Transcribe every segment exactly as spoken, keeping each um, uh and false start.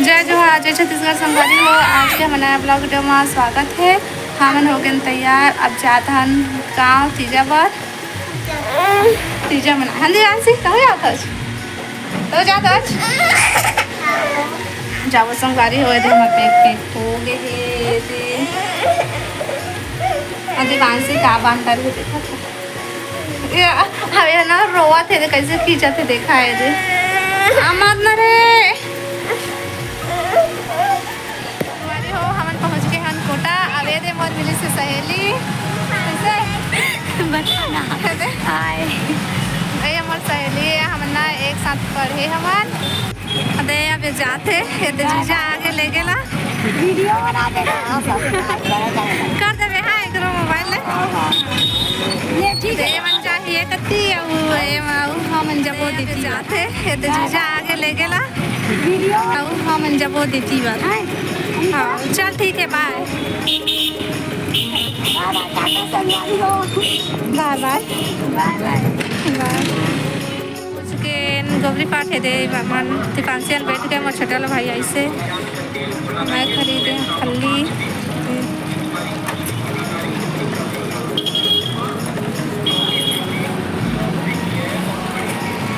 जय जोहार, जय छत्तीसगढ़ संगवारी हो। आज के हमर नया vlog video में स्वागत है। हमन हो गए तैयार, अब जात हन गाँव तीजा बर। तीजा मना हंदी आंसी, तहु जात हस? तहु जात हस? जाबो संगवारी हो, एदे हमर bag pack हो गए हे, एदे। अदे मानसी का बांध कर देखा था। ये, अब ये ना रोवत हे, कैसे खींचत हे, देखा है जे। आ, मत ना रे। अरे हो, हमन पहुँच गए हन कोटा। अब ये दे मोर मिली से सहेली। कैसे? बता ना। ये दे। हाय। ये मोर सहेली है, हमन ना एक साथ पढ़े हमन। अदे, अबे जाथे, ये तो जीजा आगे ले गेला। Video बना देना। कर देबे, हाँ, एकरो mobile ले। ये ठीक है। ये मन चाहिए कत्ती, अउ ये मा-, अउ हमन जबो देती जाथे, ये तो जीजा आगे ले गेला। Video। अउ हमन जबो देती बात। हाँ। हाँ, चल ठीक है, bye। Bye bye, टाटा संगवारी हो। Bye bye। Bye bye। Bye। पहुँच के गोबरी पाट हे दे, मन दीपांशियन बैठ के मोर छोटा लो भाई आइसे। मैं खरीदे फल्ली,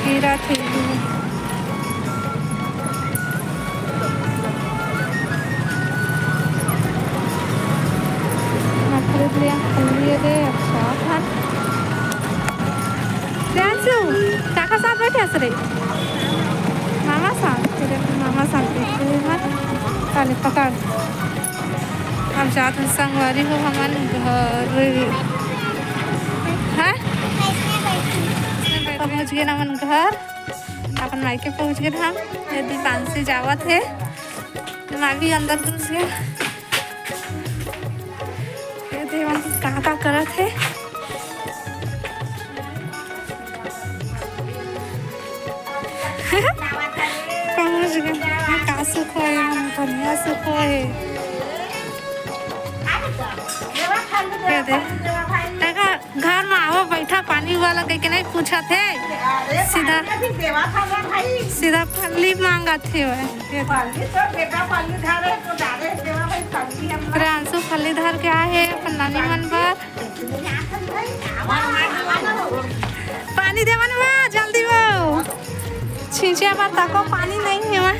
खीरा, थेलू। मैं खरीद लिया फल्ली दे, अच्छा था। प्रियांशु, काका साथ बैठे हस रे? मामा साथ, तेरे मामा साथ बैठे हैं। पहले पकड़। अब जात हन संगवारी हो हमन घर। हैं? पहुँच गए हमन घर। अपन मायके पहुँच गए हम। ये दीपांशी जावत है। मैं भी अंदर घुस गया। ये देवन कहाँ का करत हे? पहुँच गए। हाँ, का सुख होए, हम बढ़िया सुख होए। ये दे। देखा, घर में आवा बैठा पानी वाला कह के नहीं पूछत हे। अरे, सीधा, पानी तो फिर देवा था ना भाई। सीधा फल्ली मांगत हे वह। ये दे। फल्ली तो बेटा फल्ली धरे तो डाले देवा भाई, फल्ली हम प्रियांशु फल्ली धर के आए हे अपन नानी मन बर। पानी देवन बा, जल्दी वो। छींचे बर तको पानी नहीं है वहाँ।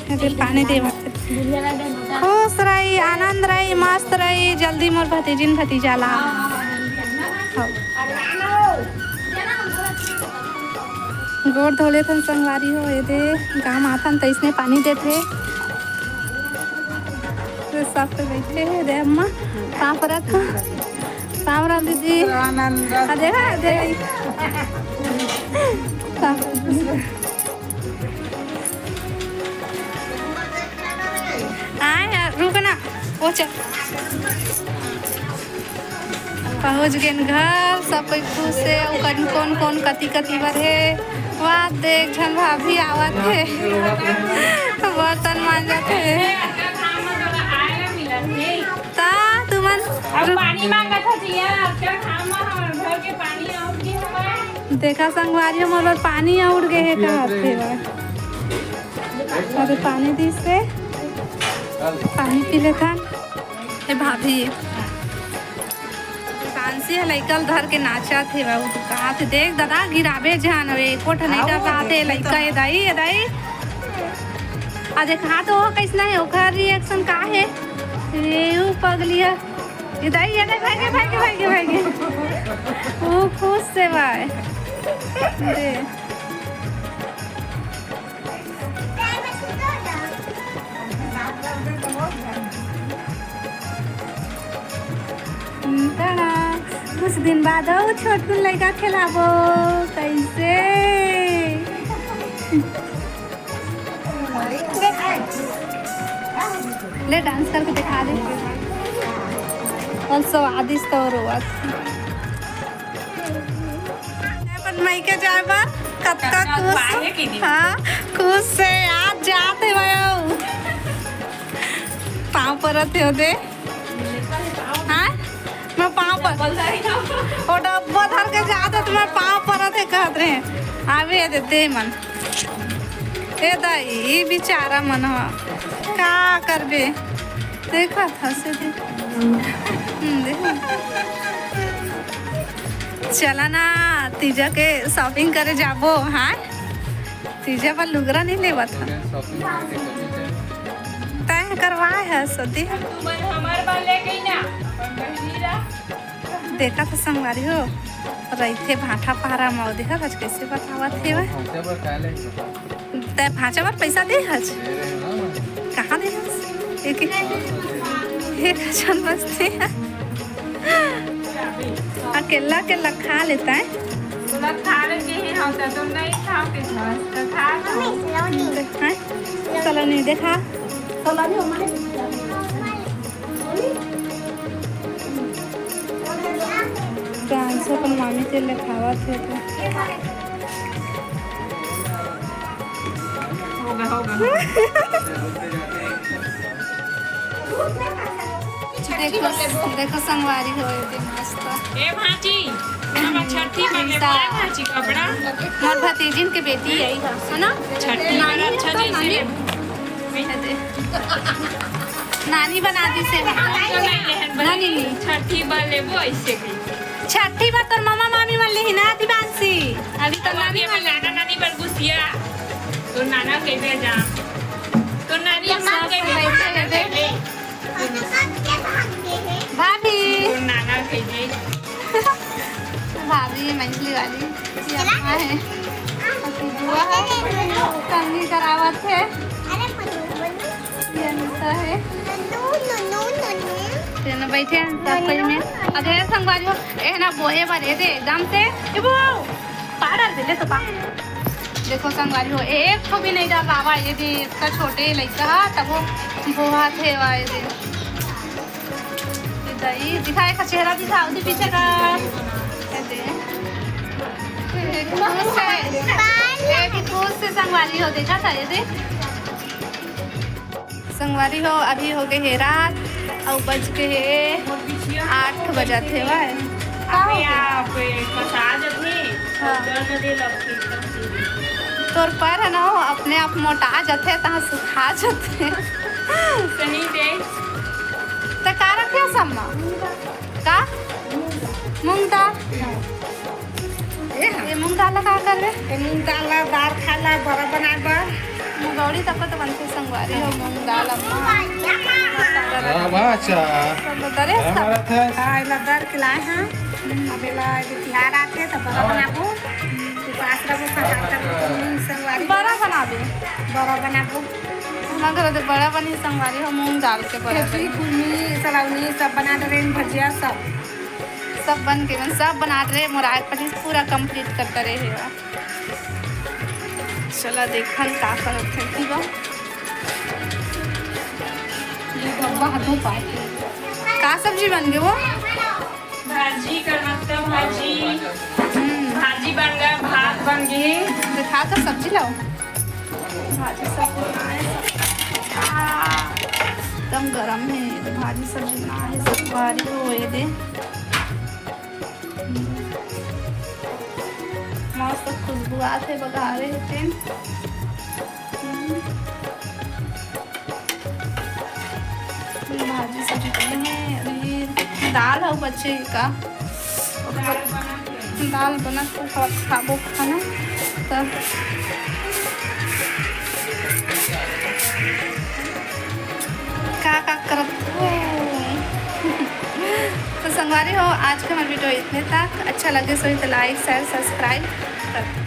अरे पानी देवा। खुश रही, आनंद रही, मस्त रही, जल्दी मोर भतीजिन भतीजा ला। हाँ। गोड़ धो लेथन संगवारी हो, ये दे गाँव आथन तइसने पानी देथे। तो सब तो बैठे हैं, दे अम्मा, पाँव परत हो। पाँव परत दीदी। आनंद। आ, देखा, देखा। पाँव परत दीदी। आए यार, रुक ना, वो चल। पहुँच गेन घर, सब कोई खुश हे। अउ कन-, कोन कोन कति कति बर हे, वाह, देख झन भाभी आवत हे, बर्तन मांजत हे। ता तुमन अब रुक। पानी मांगत हे जिया, अब क्या खामा हमर घर के पानी आउट के हमारे। देखा संगवारी, हमर बर पानी आउट गे हे, कहत हे बा। अरे पानी दिस हे, पानी पी लेथन। ए भाभी, मानसी ह लइका ल धर के नाचत हे बाबू, कहात हे, "देख दादा, गिराबे झन, अबे एको ठन नइ डर रहा थे लइका हे दाई, ए दाई।" आ देख, हाँ तो वो कैसना हे, ओकर reaction का हे? ए, ऊ पगली हे। ए दाई, ए दाई, भाई गे, भाई गे, भाई गे, भाई गे। वो खुश से भाई। दे। तड़ा, कुछ दिन बाद अउ छोटकुन लइका खेलाबो, कैसे? ले dance करके दिखा दे। और स्वादिष्ट और रोवत। अपन मायके जाए बर कतका खुश। हाँ, खुश से आज जात हे वो। पाँव परत हे दे। हाँ? मैं पाँव पर, वो डब्बा धर के जात हे तो मैं पाँव परत हे कहत रहे। आवे दे, दे मन। ए दाई, ई बेचारा मन ह का करबे, देखत हस दे। हम्म, देख। चला ना, तीजा के shopping करे जाबो। हाँ, तीजा बर लुगरा नहीं लेवत ह। तय करवाए हस दे। हमर बर ले गई ना, अपन बहिनी ला। देखा तो संगवारी हो, रहिथे भाठा पहरा म, देखा आज कैसे बतावत हे वह। तै भांचा बर पैसा दे हस? कहाँ दे हस? एक, एक झन बचथे। अकेला अकेला खा लेता है। तोला खा लेते हैं हम, तो तुम नहीं खाओ के बस, तो खा लो। हैं? चलो नहीं देखा। चलो नहीं हमारे। प्रांशु अपन मामी के ले खावत हे तो। होगा, होगा। देखो, देखो संगवारी हो, ये मस्त। ए भांची, हम छठी में ले पाए भांची कपड़ा। मोर भतीजिन के बेटी आई है, है ना? छठी में नानी अच्छा है तो जैसे नानी। ले। दे। नानी बना दी से। नानी नहीं। छठी बर लेबो ऐसे भी। छठी बर तोर मामा मामी मन लेही ना दिवांशी। अभी तो नानी मन लेही। नाना नानी बर गुसिया। तो नाना कह दे जा। तो नानी हम कह दे। भाभी। तो नाना कह दे। भाभी ये मंझली वाली, ये अम्मा है, ये बुआ है, कंघी करावत है, ये अनिता है। तेन बैठे हैं सब कोई में। अरे संगवारी हो, ए ना बोहे बर, ए दे, एकदम से, ए वो, पाउडर दे ले तो पा। देखो संगवारी हो, एक ठो भी नहीं डाल रहा, ये दे, इतना छोटे लइका हा, तब वो बोहा थे, वा, ये दे। ये दे, दिखा, एक चेहरा दिखा, उसी पीछे का। ये दे। ये भी खुश है। ये भी खुश से संगवारी हो, देखा था, ये दे। संगवारी हो, अभी हो गए हे रात, अउ बज के हे आठ बजत हे। वाह, का हो गया? आप मसाज अपने हाँ। दर्द दे लगथे एकदम से। तोर पैर है ना, वो अपने आप मोटा जाथे, तहाँ सुखा जाथे। सही दे। त का रखे हो सम्मा? का? मूंग दाल। ए हाँ। ये मूंग दाल ला का करबे? ये मूंग दाल ला दाल खाए ला बड़ा बनाए बर। मुंगौड़ी तक तो बनथे संगवारी हो मूंग दाल अम्मा। वाह, वाह, अच्छा। सब दरे सब। हमारा था। हाँ, एला दर के लाए हैं। अब एला ये तिहार आथे त बड़ा बनाबो। उपास रहो, संगवारी। बड़ा बनाबे। बड़ा बनाबो। हमर घर तो बड़ा बनी संगवारी हो मूंग दाल के बड़ा। खिचड़ी, बनी। कुलमी, सलाउनी सब बना डरे, भजिया सब। सब बन के, मन सब बना डरे, मोर आए पड़ी पूरा complete कर डरे हे। चला देखन का करत हे, की बा? ये डब्बा हाथों पाए। का सब्जी बन गए वो? भाजी, करमत्ता भाजी, हम्म। भाजी बन गया, भात बन गए। दिखा तो सब्जी लाओ। भाजी सब्जी बनाए सब। आ, एकदम गरम है, ये तो भाजी सब्जी बनाए सब, बारी हो ये दे। मस्त खुशबू आथे बघारे हे तेन। भाजी सब्जी बने हे, अभी दाल अउ बचे हे का, ओकर बाद दाल बनत हे, थोड़ा खाबो खाना त का का करत हो। तो संगवारी हो, आज के हमर video इतने तक। अच्छा लगे सो तो like, share, subscribe कर दो।